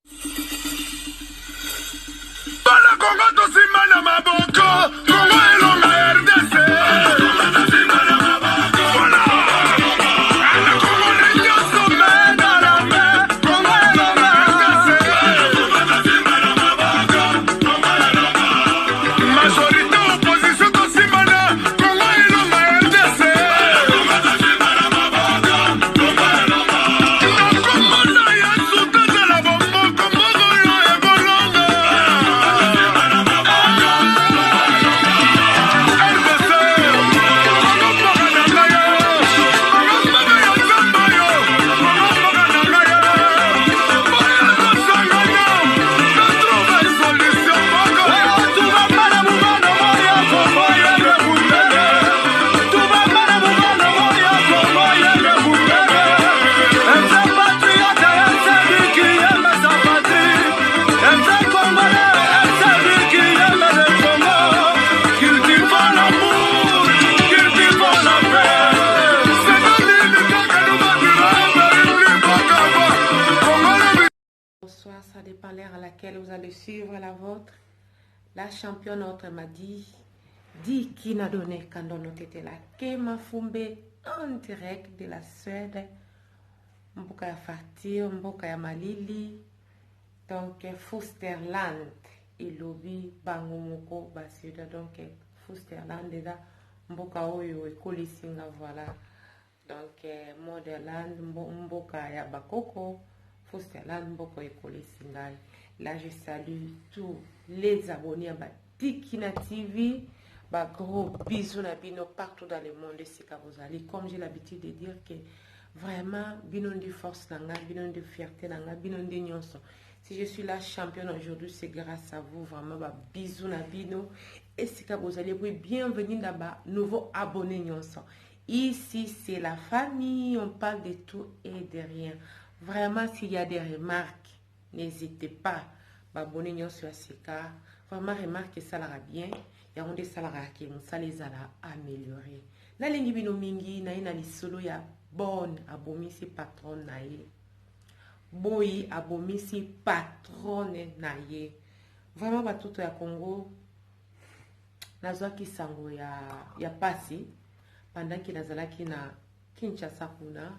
Bana Congo tosimba na maboko, Congo elonga RDC. Majorité opposition tosimbana, Congo elonga RDC. Nakomona Yesu tozala bomoko, mbongo yo ekolonga. RDC, Congo mboka na ngai yo, Congo mboka ya Nzambe yo, Congo mboka na ngai yo. Boya tosangana, totrouve solution moko. Bonsoir, ça dépend l'heure à laquelle vous allez suivre la vôtre. La championne autre m'a dit, dit qui n'a donné quand on était là. Kema Fumbe en direct de la Suède. Mboka ya Fartir, Mboka ya Malili. Donc, Fosterland. Elobi bango moko ba Suède. Donc, Fosterland eza mboka oyo ekolisi nga voilà. Donc, Motherland, mboka ya bakoko. Fosterland, mboka ekolisi ngai. Là, je salue tous les abonnés à Tikina TV. Ba gros bisous na bino partout dans le monde esika bozali. Comme j'ai l'habitude de dire que vraiment bino nde force na nga, bino nde fierté na nga, bino nde nyonso. Si je suis la championne aujourd'hui, c'est grâce à vous. Vraiment, ba bisous na bino esika bozali. Et puis, bienvenue na ba nouveaux abonnés nyonso. Ici, c'est la famille. On parle de tout et de rien. Vraiment, s'il y a des remarques, n'hésitez pas. Ba abonnés nyonso ya sika. Vraiment, remarque esalaka bien. Yango nde esalaka ke mosala ezala amélioré. Nalingi bino mingi, naye na lisolo ya bonne abomisi patronne na ye. Boyi abomisi patronne na ye. Vraiment, batoto ya Congo, nazwaki sango ya pasi pendant que nazalaki na Kinshasa kuna.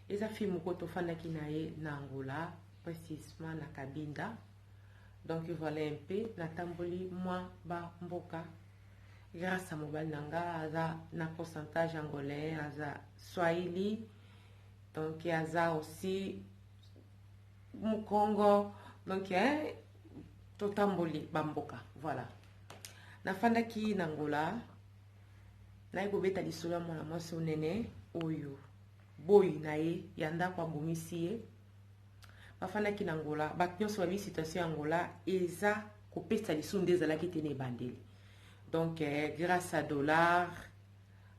Eza fille moko tofandaki na ye na Angola, précisément na Kabinda. Donc voilà un peu, natamboli mwa ba mboka grâce à mobali na nga, aza na pourcentage angolais, aza Swahili, donc aza aussi Mukongo, donc hein, totamboli bamboka. Voilà. Nafandaki na Angola, naye kobeta lisolo ya mwana mwasi onene oyo boyi na ye ya ndako abomisi ye. Bafandaki na Angola, bato nyonso bayebi situation ya Angola eza kopesa lisusu nde ezalaki te na ebandeli. Donc grâce à dollar,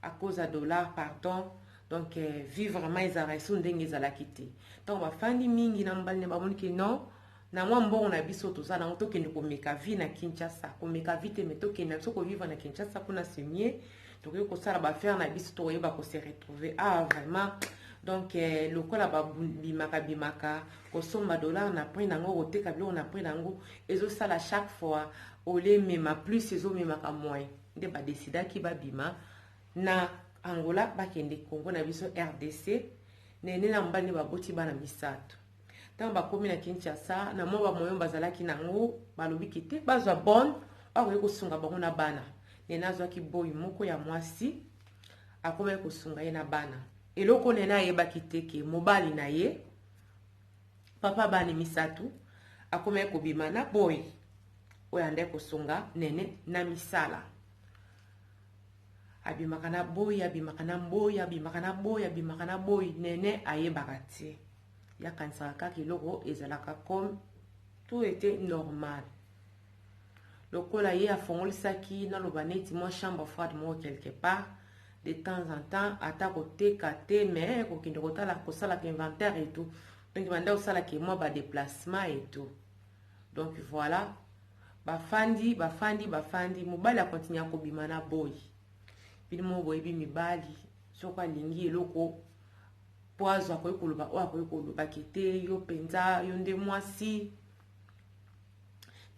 à cause à dollar, pardon, donc vie vraiment ezalaka lisusu ndenge ezalaki te. Donc bafandi mingi na mobali na bamoni ke non, na mwa mbongo na biso toza nango, tokende komeka vie na Kinshasa. Komeka vie te, mais tokende na biso kovivre na Kinshasa kuna, c'est mieux. Tokoki kosala baaffaire na biso, tokoyeba kose retrouver. Ah vraiment, donc lokola babimaka bimaka kosomba dollar na prix nango, koteka biloko na prix nango, ezosala chaque fois olemema plus, ezomemaka moins. Nde badesidaki babima na Angola, bakende Congo na biso RDC. Nene na mobali nde baboti bana misato. Ntango bakomi na Kinshasa, na mwa bamoyo bazalaki nango, balobiki te bazwa bonne bakoki kosunga bango na bana. Nene azwaki boyi moko ya mwasi, akomaki kosunga ye na bana. Eloko nene ayebaki te ke mobali na ye, papa bana misato, akomaki kobima na boyi oyo andaki kosunga nene na misala. Abimaka na boyi, abimaka na boyi, abimaka na boyi, abimaka na boyi. Nene ayebaka te, yakanisaka kaka eloko ezalaka comme tout était normal. Lokola ye afongolisaki, naloba neti mwa chambre froide moko quelque part, de temps en temps, ata koteka te, mais kokende kotala, kosalaka inventaire et tout. Donc banda kosalaka mwa badéplacement et tout. Donc voilà, bafandi, bafandi, bafandi, mobali akontinue kobima na boyi. Bino moko boyebi mibali, soki alingi eloko po azwa, akoki koloba oyo akoki kolobaki te. Yo mpenza, yo nde mwasi.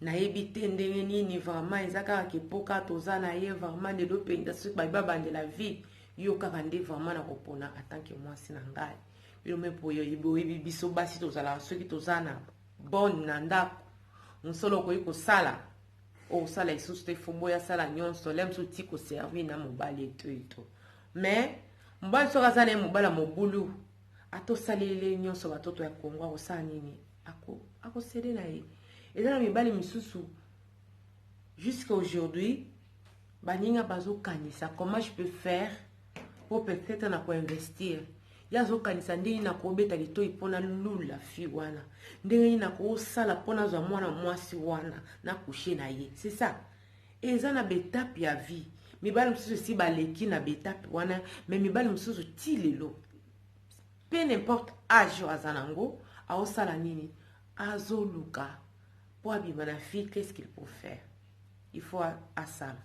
Nayebi te ndenge nini, vraiment eza kaka kepoka toza na ye. Vraiment lelo mpenza, soki babi babandela vie, yo kaka nde vraiment nakopona en tant que mwasi na ngai. Bino me po oyebi, biso basi tozalaka, soki toza na bonne na ndako, mosolo okoki kosala, okosala lisusu te. Fo boya asala nyonso le mosusu ti koservir na mobali eto eto. Mais mobali, soki aza na ye mobali ya mobulu, atosaleli nyonso, batoto ya Kongo, akosala nini? Akosede na ye. Eza na mibali misusu, jusqu'à aujourd'hui baninga bazokanisa: comment je peux faire po peut-être na koinvestir? Ye azokanisa ndenge nini nakobeta litoi mpona lula fille wana, ndenge nini nakosala mpona azwa mwana mwasi wana na coucher na ye. C'est ça, eza na baétape ya vie. Mibali mosusu esi baleki na baétape wana, mais mibali mosusu ti lelo, peu n'importe âge oyo aza nango, aosala nini? Azoluka mpo abima na fille. Qu'est-ce qu'il peut faire? Il faut asala.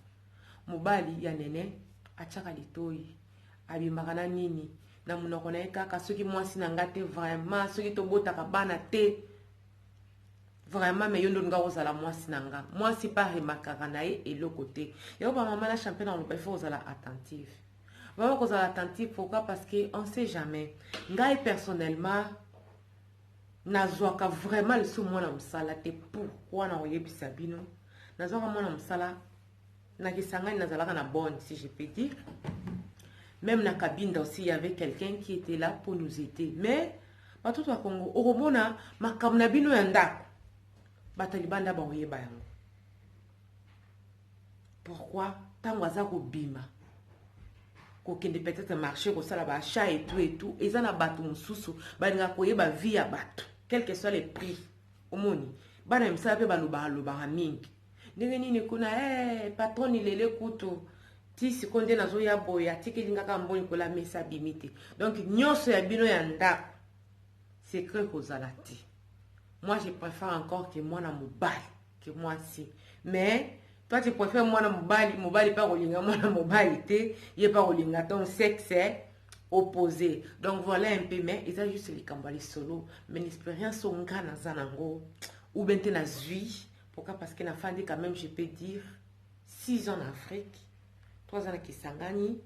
Mobali ya Nene atiaka litoi, abimaka na nini na monoko na ye kaka: soki mwasi na nga te, vraiment, soki tobotaka bana te, vraiment, mais yo nde olinga kozala mwasi na nga. Mwasi mpe aremakaka na ye eloko te. Yango bamama na champion na koloba, il faut kozala attentive, vraiment kozala attentive. Pourquoi? Parce que on sait jamais. Ngai personnellement, nazwaka vraiment lisusu mwana mosala te. Pourquoi? Na koyebisa bino, nazwaka mwana mosala na Kisangani, nazalaka na bonne, si je peux dire. Même na Kabinda aussi, il y avait quelqu'un qui était là pour nous aider. Mais batoto ya Kongo, okomona makambo na bino ya ndako, bato ya libanda bakoyeba yango. Pourquoi? Ntango aza kobima, kokende peut-être marché, kosala baachat etu etu, eza na bato mosusu balingaka koyeba vie ya bato, quel que soit le prix. Omoni bana ya misala mpe balobaka lobaka mingi ndenge nini kuna. Hey, patron lele kutu ti sikoyo nde nazoya boye, atikeli ngaka mboni kola mesa, abimi te. Donc nyonso ya bino ya ndako, secret kozala te. Moi, je préfère encore que mwana mobali que mwasi. Mais toi, tu préfères mwana mobali. Mobali mpe akolinga mwana mobali te, ye mpe akolinga ton sexe opposé. Donc voilà un peu. Mais eza juste likambo ya lisolo, mais expérience oyo nga naza nango ou bien te nazwi. Pourquoi? Parce que nafandi quand même, je peux dire, 6 ans en Afrique, 3 ans na Kisangani,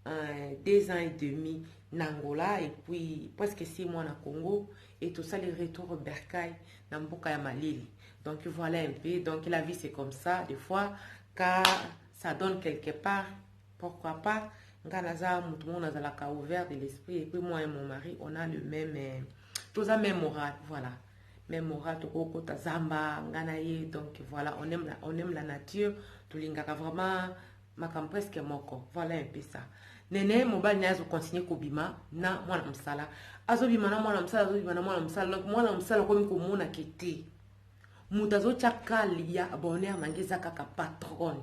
2 ans et demi na Angola et puis presque 6 mois na Congo, et tout ça, les retours au bercail na mboka ya malili. Donc voilà un peu. Donc la vie, c'est comme ça. Des fois, quand ça donne quelque part, pourquoi pas? Nga naza motu moko nazalaka ouvert de l'esprit. Et puis moi et mon mari, on a le même, toza même moral, voilà, même moral. Tokokota zamba, nga na ye. Donc voilà, on aime la nature, tolingaka vraiment makambo presque moko. Voilà un peu ça. Nene, mobali naye azocontinue kobima na mwana mosala, azobima na mwana mosala, azobima na mwana mosala. Donc mwana mosala akomi komonake te. Moto azotya kali ya bonheur na nge eza kaka patronne.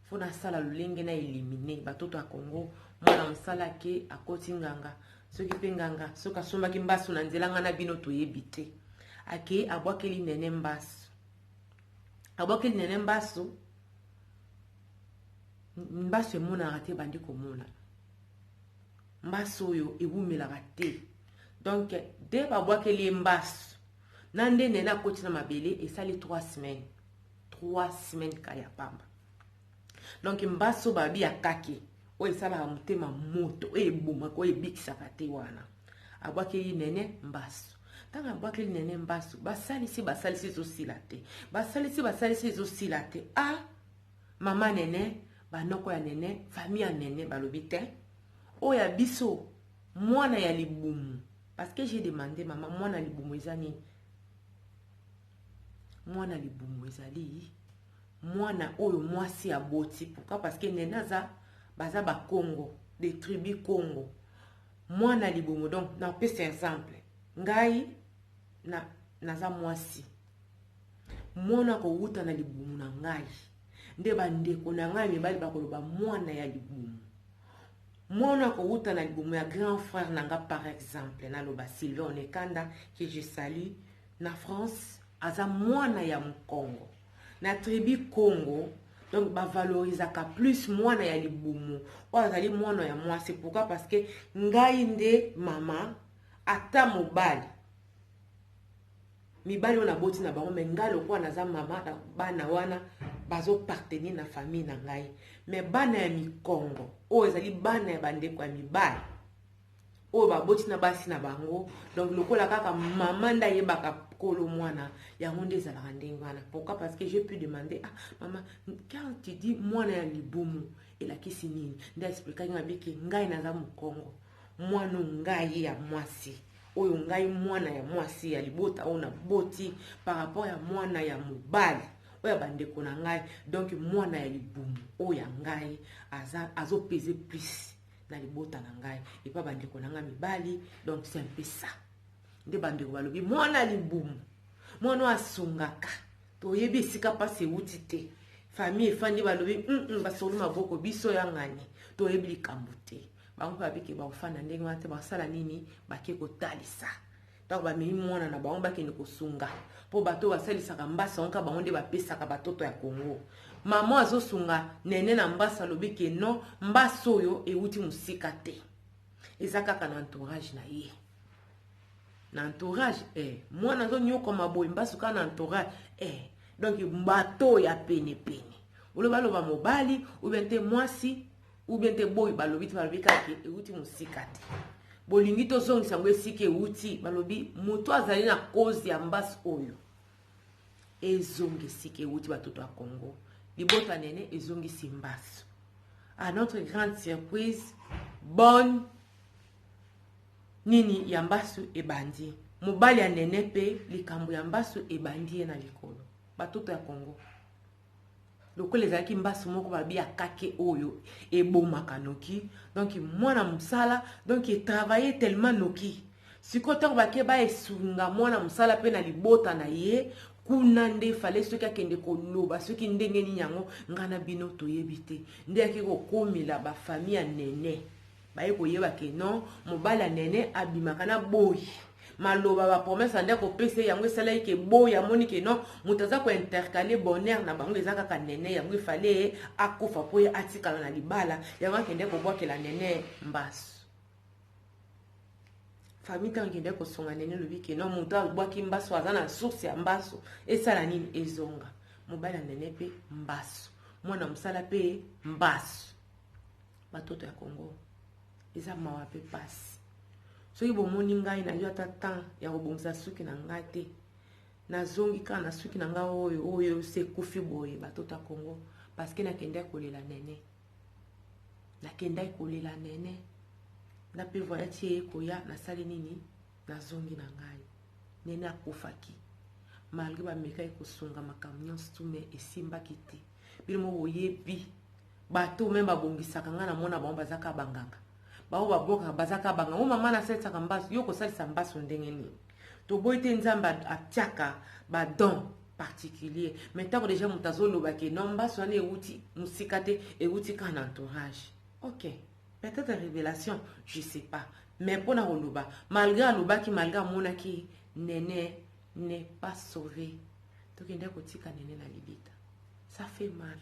Fo nasala lolenge na élimine batoto ya Congo. Mwana mosala ake, akoti nganga, soki mpe nganga, soki asombaki mbasu na nzela, nga na bino toyebi te. Ake, abwakeli Nene mbasu, abwakeli Nene mbasu. Mbasu emonanaka te, ebandi komona mbasu oyo ewumelaka te. Donc de babwakeli ye mbasu na nde Nene akoti na mabele, esali 3 semaines, 3 semaines ka ya pamba. Donc mbasu babi ya kake oyo esalaka motema moto, oyo ebomaka, oyo ebikisaka te, wana abwakeli Nene mbasu. Ntango abwakeli Nene mbasu, basalisi, basalisi, ezosila te, basalisi, basalisi, ezosila te. Ah, mama Nene, banoko ya Nene, famille ya Nene balobi te, oyo ya biso mwana ya libumu. Parce que j'ai demandé: mama, mwana ya libumu eza nini? Mwana libumu ezali mwana oyo mwasi aboti. Pourquoi? Parce que Nene aza, baza Bakongo, de tribu Congo. Mwana libumu, donc napesa exemple, ngai na, naza mwasi, mwana kowuta na libumu na ngai nde bandeko na ngai mibali bakoloba mwana ya libumu. Mwana kowuta na libumu ya grand frère na nga, par exemple naloba Sylvain Onekanda, que je salue na France, aza mwana ya mokongo na tribu Congo. Donc bavalorisaka plus mwana ya libumu oyo azali mwana ya mwasi. Pourquoi? Parce que ngai nde mama, ata mobali. Mibali oyo naboti na bango, mais ngai lokola naza mama na bana wana, bazopartenir na famille na ngai. Mais bana ya mikongo oyo ezali bana ya bandeko ya mibali oyo baboti na basi na bango, donc lokola kaka mama nde ayebaka kolo mwana, yango nde ezalaka ndenge wana. Pourquoi? Parce que j'ai pu demander: "Ah mama, quand tu dis mwana ya libumu, elakisi nini?" Nde expliquaki nga biki: ngai naza mokongo, mwana ngai ya mwasi oyo, ngai mwana ya mwasi ya libota oyo naboti, par rapport ya mwana ya mobali oyo ya bandeko na ngai, donc mwana ya libumu oyo ya ngai azopese plus na libota na ngai epa bandeko na ngai mibali. Donc c'est un peu ça. Nde bandeko balobi mwana libumu, mwana oyo asungaka, toyebi esika mpasi ewuti te. Famille efandi, balobi basoli maboko, biso ya ngani toyebi likambo te. Bango mpe babiki, bakofanda ndenge wana te, basala nini? Bake kotalisa. Ntango bamemi mwana na bango, bakende kosunga, mpo bato basalisaka mbasa yango kaka bango nde bapesaka batoto ya Kongo. Mama azosunga nene na mbasa, alobi ke non, mbasa oyo ewuti mosika te, eza kaka na entourage na ye, na entourage. Mwana azonyokama boye, mbasu kaka na entourage. Donc bato ya penepene, oloba aloba mobali ou bien te mwasi ou bien te boyi, balobi te, balobi kaka ewuti mosika te. Bolingi tozongisa yango esika ewuti. Balobi moto azali na cause ya mbasi oyo, ezonga esika ewuti. Batoto ya Congo, libota nene ezongisi mbasu. À notre grande surprise, bonne nini ya mbasu ebandi. Mobali ya nene mpe likambo ya mbasu ebandi ye na likolo. Batoto ya Congo, lokola ezalaki mbasu moko babi ya kake oyo ebomaka noki, donc mwana mosala, donc etravaille tellement noki. Sikoyo ntango bake baesunga mwana mosala mpe na libota na ye kuna, nde fale soki akende koloba soki ndenge nini yango, ngai na bino toyebi te. Nde ake kokomela bafamille ya nene, baye koyeba ke non, mobali ya nene abimaka na boyi. Maloba, bapromese nde akopesa yango, esalaki ke boyi amoni ke non, moto aza kointercaler bonheur na bango eza kaka nene. Yango efale ye akufa mpo ye atikala na libala. Yango akende kobwakela nene mbasu. Famille ntango ekende kosonga nene, elobi ke non, moto abwaki mbasu aza na source ya mbasu, esala nini? Ezonga. Mobali ya nene mpe mbasu, mwana mosala mpe mbasu. Batoto ya Kongo, eza mawa mpe pasi. Soki bomoni ngai nazwi ata temps ya kobongisa suki na ngai te, nazongi kaka na suki na ngai oyo oyo sekufi boye, batoto ya Kongo, parce que nakendaki kolela nene, nakendaki kolela nene na mpe voyage ye koya. Nasali nini? Nazongi na ngai. Nene akufaki malgré bamekaki kosunga makambo nyonso tu, mais esimbaki te. Bino moko boyebi, bato me babongisaka ngai, namona bango baza kaka banganga, bango babokaka, baza kaka banganga. O mama, nasalisaka mbasu, yo kosalisa mbasu ndenge nini? Toboyi te, Nzambe atiaka badon particulier, mais ntango déjà moto azoloba ke non, mbasu wana ewuti mosika te, ewuti kaka na entourage, ok, peut-être révélation, je sais pas. Mais mpona koloba, malgré alobaki, malgré amonaki, nene n'est pas sauvé. Tokende kotika nene na lilita, ça fait mal.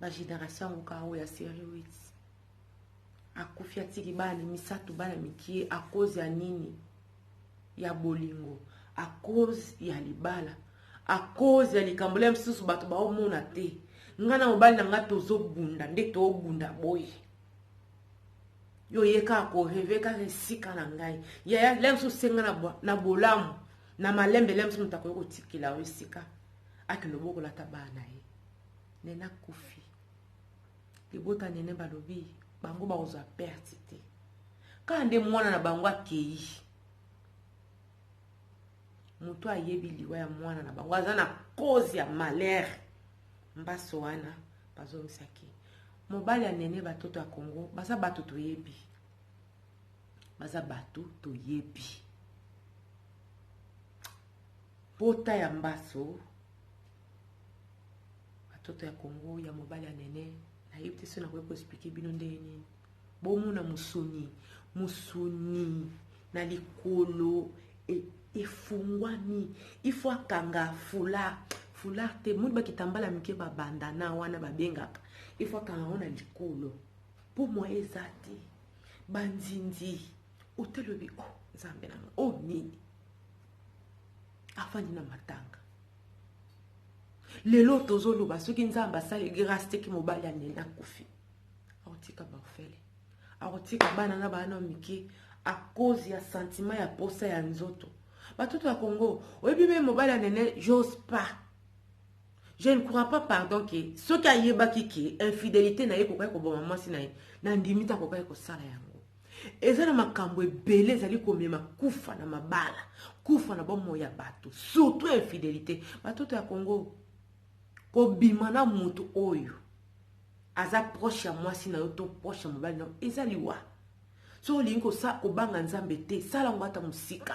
Bagénération yango kaka oyo ya série 8 akufi, atiki bana misato, bana mikie, à cause ya nini? Ya bolingo, à cause ya libala, à cause ya likambo lia mosusu bato baomona te. Ngai na mobali na ngai tozobunda nde tobunda boye, yo ye kaka korêver kaka esika na ngai. Yaya, lia mosusu senga na bolamu na malembe, lia mosusu moto akoki kotikela yo esika akende obokola ata bana na ye. Nene akufi. Libota nene balobi bango bakozwa perte te, kaka nde mwana na bango akei. Moto ayebi liwa ya mwana na bango aza na cause ya malheur. Mbaso wana bazongisaki mobali ya nene. Batoto ya Congo, baza bato toyebi, baza bato toyebi. Pota ya mbaso, batoto ya Congo, ya mobali ya nene, nayebi te so nakoki koexpliquer bino ndenge nini. Bomona mosuni, mosuni na likolo efungwami. Ifo akanga foulard, foulard te, moni bakitambala mike, babandana wana babengaka, ifo akanga ngo na likolo mpo mwa eza te. Banzinzi otelobi: "Oh Nzambe nanga, oh nini?" Afandi na matanga. Lelo tozoloba soki Nzambe asali grâce te ki mobali ya Nene akufi, akotika baorphelin, akotika bana na bana mike à cause ya sentiment ya posa ya nzoto. Batoto ya Congo, oyebi be mobali ya Nene, j'ose pas, je ne crois pas, pardon, ke soki ayebaki ke infidélité na ye kokaki koboma mwasi na ye, na ndimi te akokaki kosala yango. Eza na makambo ebele ezali komema kufa na mabala, kufa na bomoi ya bato, surtout infidélité. Batoto ya Congo, kobima na moto oyo aza proche ya mwasi na yo to proche ya mobali na yo eza liwa. Soki olingi kobanga Nzambe te, sala yango ata mosika,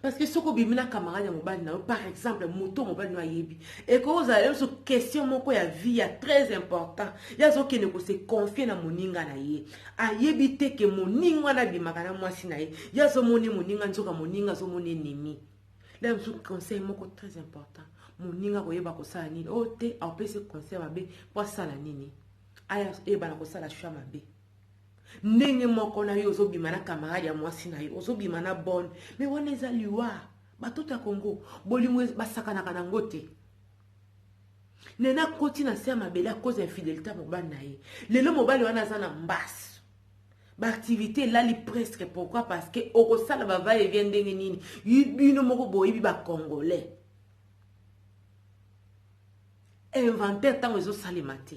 parce que soki obimi na camarade ya mobali na yo, par exemple moto mobali na yo ayebi, ekoki kozala ye biso question moko ya vie ya très important, ye azokende kose confier na moninga na ye, ayebi te ke moninga wana abimaka na mwasi na ye. Ye azomoni moninga, nzoka moninga azomoni ennemi. La mosusu conseil moko très important, moninga koyeba kosala nini oyo te, apesi conseil mabe mpo asala nini, aya eyebana kosala choix mabe. Ndenge moko na yo ozobima na camarade ya mwasi na yo, ozobima na bonne, mais wana eza liwa. Batoto ya Kongo, bolingo basakanaka nango te. Nene akoti na se ya mabele à cause ya infidélité ya mobali na ye. Lelo mobali wana aza na mbasu, baactivité elali presque. Pourquoi? Parce que okosala bava et vient ndenge nini? Bino moko boyebi bacongolais, inventaire ntango ezosalema te.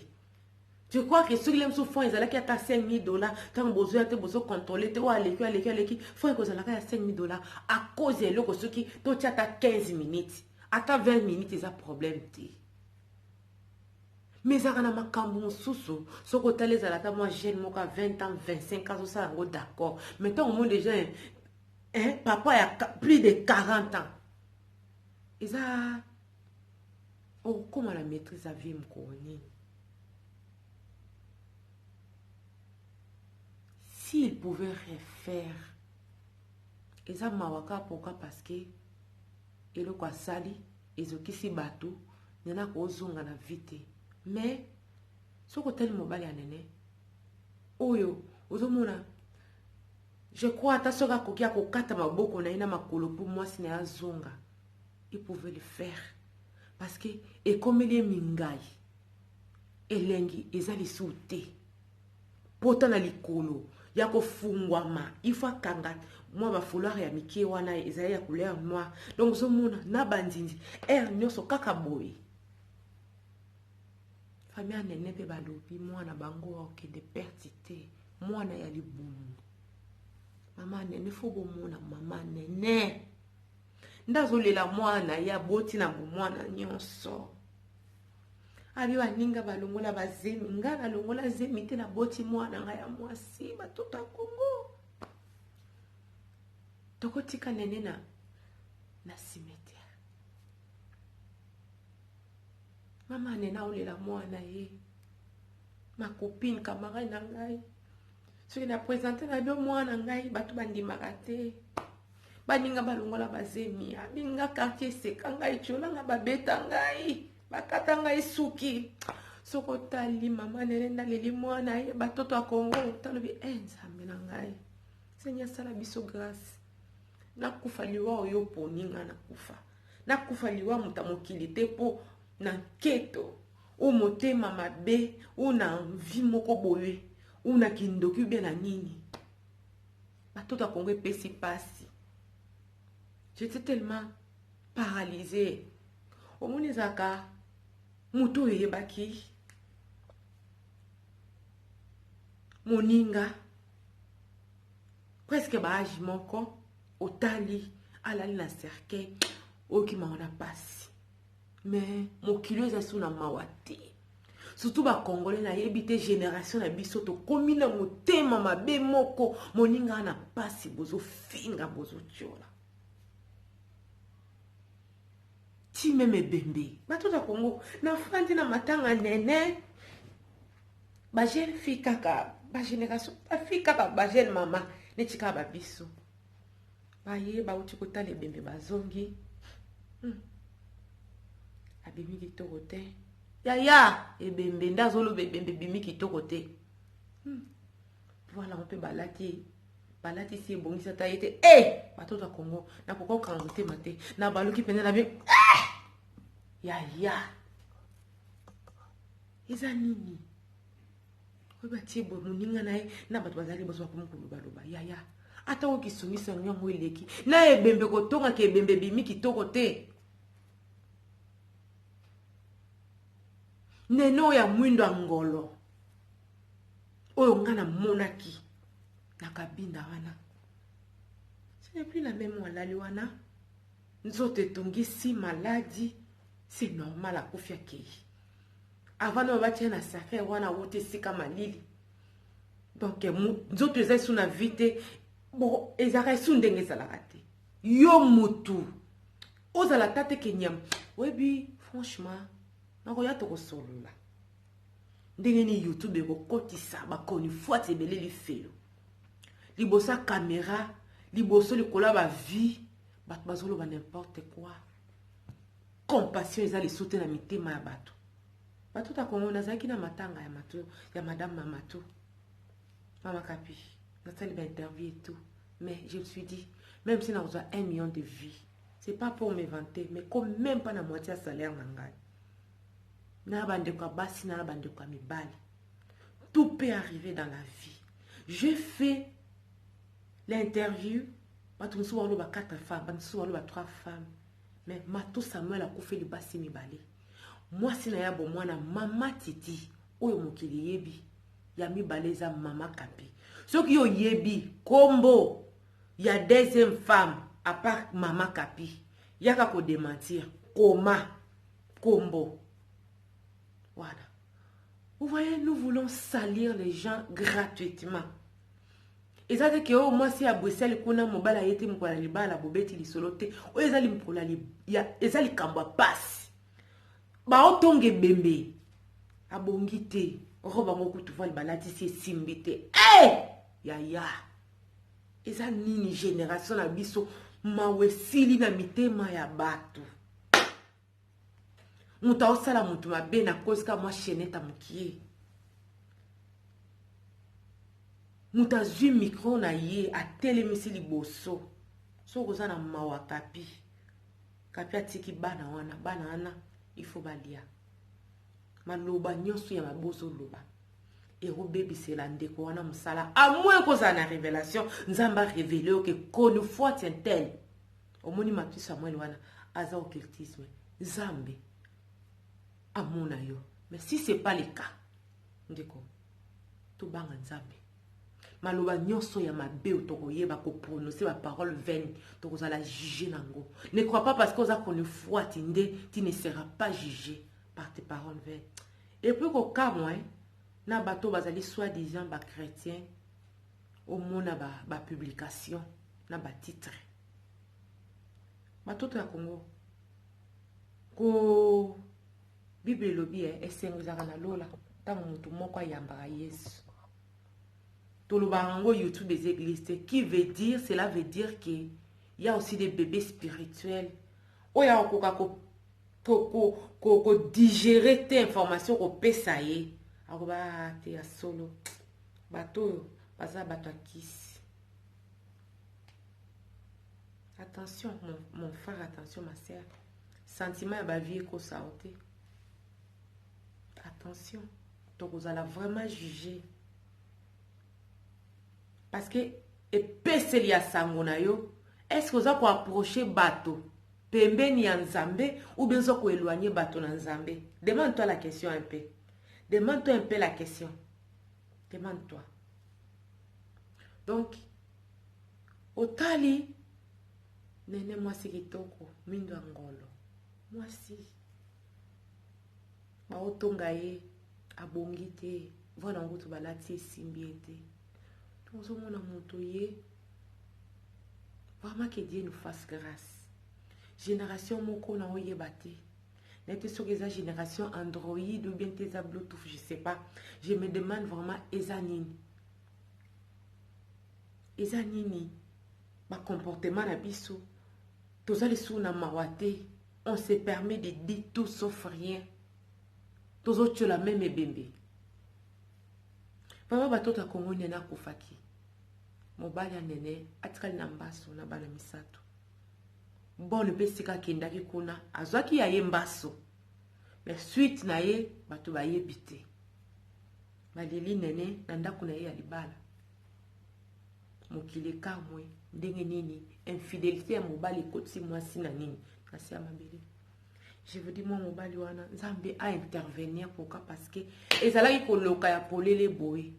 Je crois que soki le mosusu fonds ezalaki ata 5000 $, ntango bozoya te, bozocontrôle te, oyo aleki, aleki, aleki, fonds ekozalaka ya 5000 $. À cause ya eloko, soki totia ata 15 minutes, ata 20 minutes, eza problème te. Mais ezalaka na makambo mosusu, soki otala, ezala ata mwa jeune moko ya 20 ans, 25 ans azosala yango, d'accord, mais ntango omoni déjà, hein, papa ya plus de 40 ans, eza okóma na maîtrise ya vie mokolo nini? S'il pouvait refaire, eza mawa kaka. Pourquoi? Parce que eloko asali ezokisi bato. Nene akozonga na vie te. Mais soki otali mobali ya Nene oyo ozomona, je crois ata soki akoki akokata maboko na ye na makolo mpo mwasi na ye azonga, il pouvait le faire, parce que ekomeli ye mingai, elengi eza lisusu te. Pota na likolo ya kofungwama, il faut akanga mwa bafoulard ya mike wana ezali ya couleur noire. Donc ozomona na banzinzi aire nyonso kaka boye. Famille ya Nene mpe balobi mwana bango akokende perte te, mwana ya libumu. Mama Nene, faut bomona mama Nene nde azolela mwana ye aboti na bomwana nyonso. Abi baninga balongola bazemi, ngai nalongola zemi te, naboti mwana ngai ya mwasi. Batoto ya Kongo, tokotika Nene na cimetière. Mama Nene aolela mwana ye. Ma copine, camarade na ngai, soki na présente na bio mwana ngai, bato bandimaka te. Baninga balongola bazemi, abinga quartier eseka ngai, tiolanga, babeta ngai, bakata ngai suki. Soki otali mama Nene ndaleli mwana ye, batoto ya Kongo, talobi e Nzambe na ngai, Seigneur, asala biso grâce. Nakufa liwa oyo oponi nga, nakufa, nakufa liwa moto ya mokili te, mpo na nketo o motema mabe o na envie moko boye o na kindoki ubie na nini. Batoto ya Kongo, epesi mpasi. J'étais tellement paralysée. Omoni, ezalaka moto oyo eyebaki moninga presque baage moko, otali alali na cercueil, oyoki mawa na pasi. Mais mokili oyo eza su na mawa te, surtout bacongolais. Nayebi te, génération na biso tokómi na motema mabe moko. Moninga na pasi, bozofinga, bozotiola ti même ebembe. Bato ya Kongo, nafandi na matanga Nene, bajeune fille kaka, bagénération bafille kaka, bajeune mama neti kaka babiso, baye bauti kotala ebembe, bazongi. Abimi kitoko te yaya, ebembe nde azoloba, ebembe ebimi kitoko te. Voilà, mpe balati. Balatisi ebongisi ata ye te. E eh! Batoto ya Congo, nakoka kokanga motema te. Nabaluki mpenza na bi eh! Yaya, eza nini oyo batie boye? Moninga na ye na bato bazali liboso bakomi kolobaloba. Yaya, ata oyo kisongisongi yango eleki na ebembe, kotongaka ebembe ebimi kitoko te. Nene oyo ya mwindo ya ngolo oyo nga namonaki na kabinda wana, ce n'est plus la même. Alali wana, nzoto etungisi, maladi, c'est normal, akufi, akei. Avant na batia na sacre wana, awuti esika malili, donc nzoto eza esu na vie te. Bon, ezalaka esu ndenge ezalaka te. Yo mutu ozala ta te ke nyama oyebi. Franchement, nakoya tokosolola ndenge nini YouTube ekokotisa bakoni fwati ebele lifelo liboso ya kamera, liboso likolo ya bavie. Bato bazoloba n'importe quoi, compassion eza lisusu te na mitema ya bato. Bato ta Kongo, nazalaki na matanga ya Matu, ya madame Mamatu, Mama Kapi. Nasali bainterview et tout, mais je me suis dit, même si nakozwa 1 million de vues, c'est pas pour me vanter, mais comme même pas na moitié ya salaire na ngai, na bandeko ya basi, na bandeko ya mibali, tout peut arriver dans la vie. J'ai fait l'interview, bato mosusu baloba 4 femmes, bato mosusu baloba 3 femmes, mais Mato Samuel akufeli basi mibale: mwasi na ya bomwana, Mama Titi, oyo mokili eyebi; ya mibale eza Mama Kapi. Soki oyebi kombo ya deuxième femme à part Mama Kapi, yaka kodémentir, koma kombo wana. Vous voyez, nous voulons salir les gens gratuitement. Eza te ke oyo mwasi ya Bruxelles kuna, mobali aye te mokolo ya libala, bobeti lisolo te. Oyo eza mokolo, eza likambo ya pasi. Baotonga ebembe, abongi te. Robe yango kutu, voile balatisi esimbi te. Hey! Yaya, eza nini génération na biso? Mawa esili na mitema ya bato. Moto aosala moto mabe na cause ka mwa chaînette mokie. Moto azwi micro na ye, atelemisi liboso. Soki oza na mawa, Kapi, Kapi atiki bana wana, bana wana il faut balia. Maloba nyonso ya mabe ozoloba ekobebisela ndeko wana mosala, à moins kozala na révélation, Nzambe arévéler yo ke koni fois tel omoni Matu Samuel wana aza occultisme, Nzambe amona yo. Mais si c'est pas le cas, ndeko, tobanga Nzambe. Maloba nyonso ya mabe oyo tokoyeba koprononcer, baparole vaine, tokozala juge nango. Ne crois pas parce que oza koni fwati nde tu ne seras pas jugé par tes paroles vaines. Et puis kokamwa na bato bazali soi-disant bachrétien, omona bapublication ba na batitre. Batoto ya Kongo, ko Bible elobi esengo ezalaka na lola ntango motu moko ayambaka Yesu. Tolobaka yango, YouTube eza église te. Qui veut dire, cela veut dire que y a aussi des bébés spirituels oyo akokoka kodigérer te information kopesa ye, akoba te ya solo. Bato oyo baza bato ya kisi. Attention mon frère, attention ma sœur, sentiment ya bavie ekosa yo te. Attention, tokozala vraiment juge, parce que epeseli ya sango na yo, est ce que oza koapprocher bato pembeni ya Nzambe ou bien oza koéloigner bato na Nzambe? Demande toi la question un peu, demande toi un peu la question, demande toi donc. Otali nene, mwasi kitoko, mindo ya ngolo, mwasi baotonga ye, abongi te. Voile yango to balati esimbi ye te. Tozomona moto ye. Vraiment, que Dieu nous fasse grâce. Génération moko na oyeba te nete soki eza génération Android ou bien te eza Bluetooth, je sais pas. Je me demande vraiment eza nini, eza nini bacomportement na biso. Toza lisusu na mawa te, on se permet de dire tout sauf rien. Tozotiola même ebembe. Papa, batoto ya Kongo, nene akufaki. Mobali ya Nene atikali na mbaso na bana misato. Bonne mpe esika akendaki kuna azwaki ya ye mbaso, mais suite na ye bato bayebi te. Baleli Nene na ndako na ye ya libala. Mokili ekamwe ndenge nini infidelité ya mobali ekotisi mwasi na nini na se ya mabele. Je vous dis, moi, mobali wana, Nzambe a intervenir. Pourquoi? Parce que ezalaki koloka ya polele boye.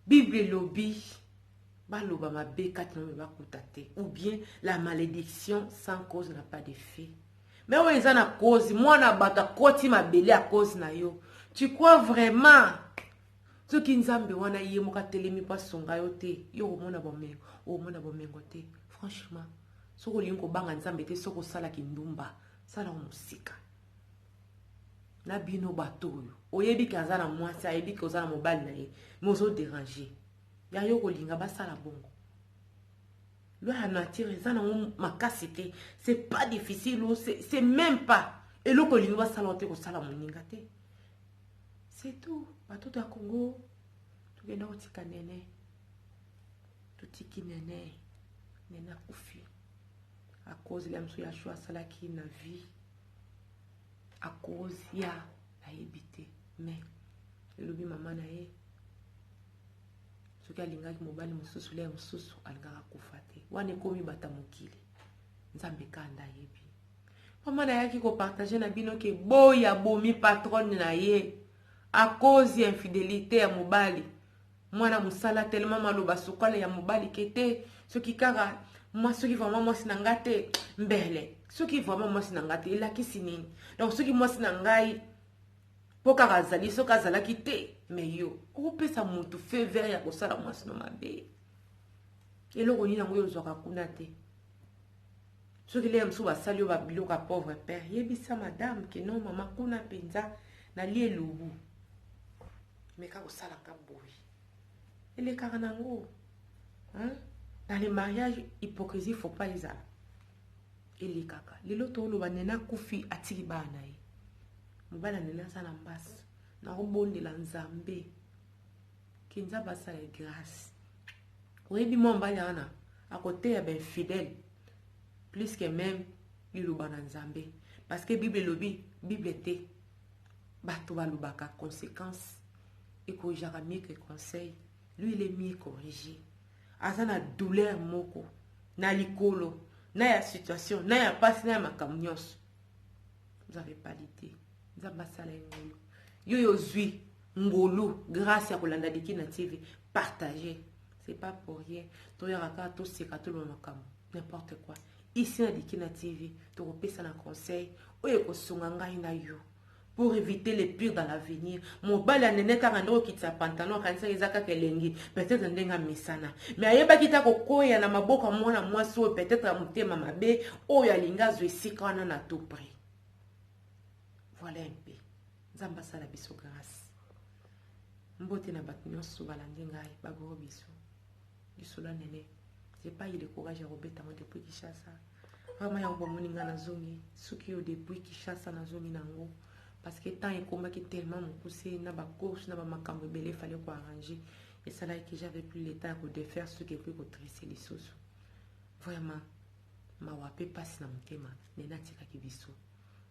Bible elobi baloba mabe kati na bakuta te, ou bien la malédiction sans cause n'a pas d'effet. Mais oyo eza na cause, mwana bato akoti mabele ya cause na yo. Tu crois vraiment soki Nzambe wana ye moko atelemi mpo asunga yo te, yo okomona bomengo? Okomona bomengo te. Franchement, soki olingi kobanga Nzambe te, soki osalaki ndumba, sala mosika na bino. Bato oyo oyebi ke aza na mwasi, ayebi ke oza na mobali na ye, mais ozoderange ya yo, kolinga basala bongo. Loi ya nature eza nango makasi te, c'est pas difficile, c'est même pas eloko olingi basala te, kosala moninga te, c'est tout. Batoto ya Congo, tokenda kotika Nene, totiki Nene. Nene akufi à cause ya mosu ya choix asalaki na vie, à cause ya nayebi te. Mais elobi mama na ye, soki alingaki mobali mosusu, le mosusu alingaka kufa te. Wana ekomi bata mokili, Nzambe kanda ayebi. Mama nayaki kopartage na bino ke boya bomi patronne na ye à cause ya infidélité ya mobali. Mwana mosala tellement maloba sukala ya mobali ke te, soki kaka mwa, soki vraiment mwasi na nga te, mbele soki vraiment mwasi na nga te, elakisi nini? Donc soki mwasi na ngai mpo kaka azali, soki azalaki te. Mais yo okopesa motu feu vert ya kosala mwasi no mabe, eloko nini yango oyo ozwaka kuna te? Soki leya mosusu basali yo babiloko ya pauvre père, yebisa madame ke non, mama, kuna mpenza nalie elubu, meka kosalaka boye, elekaka nango. Dans les mariages, hypocrisie faut pas ezala, elekaka. Lelo tooloba Nene akufi, atiki bana na ye. Mobali ya Nene aza na mbasi. Nakobondela Nzambe ke Nzambe asala grâce. Oyebi, mwa mobali wana akoteya bainfidèle plus que même liloba na Nzambe, parce que Bible elobi, Bible te, bato balobaka conséquence ekorrigeaka mieux que conseil. Lui, il est mieux corrigé. Aza na douleur moko na likolo na ya situation na ya pasi na ya makambo nyonso. Vous avez pas l'idée. Nzambe asala ye ngolu. Yo yo ozwi ngolu, grâce ya kolanda Dikina TV, partager, c'est pas pour rien. Toyaka kaka toseka, toloba makambo n'importe quoi ici na Dikina TV. Tokopesa na conseil oyo ekosunga ngai na yo pour éviter le pire dans l'avenir. Mobali ya Nene kaka nde okitisa pantalon, akanisaki eza kaka elengi, peut-être ndenge amesana, mais ayebaki ta kokoya na maboko ya mwana mwasi oyo, peut-être ya motema mabe, oyo alingi azwa esika wana na tout prix. Voilà un peu. Nzambe asala biso grâce. Mbote na bato nyonso balandi ngai, bagros biso. Lisolo ya Nene, j'ai pas eu le courage ya kobeta ngo depuis Kinshasa. Vraiment, yango bomoni ngai nazongi soki yo depuis Kinshasa, nazongi nango parce que temps ekomaki tellement mokuse na bacourse na bamakambo ebele efale koarranger. Esalaki j'avais plus le temps ya kodefaire soki et puis kotresser lisusu. Vraiment mawa mpe mpasi na motema. Nene atikaki biso,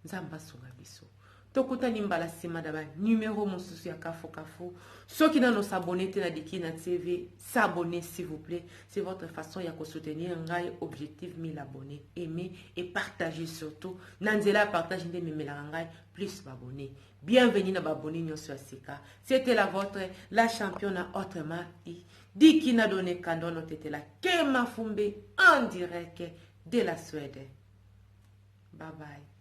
Nzambe asunga biso. Tokutani mbala nsima na banumero mosusu ya Kafu Kafu. Soki nano s'abonner te na Dikina TV, s'abonner s'il vous plaît, c'est votre façon ya kosoutenir ngai. Objectif 1000 abonnés. Aimer et partager surtout. Na nzela ya partage nde ememelaka ngai plus baabonnés. Bienvenue na baabonnés nyonso ya sika. C'était la vôtre, la championne, autrement dit Dikina Done Kandono Tetela Kema Fumbe, en direct de la Suède. Bye bye.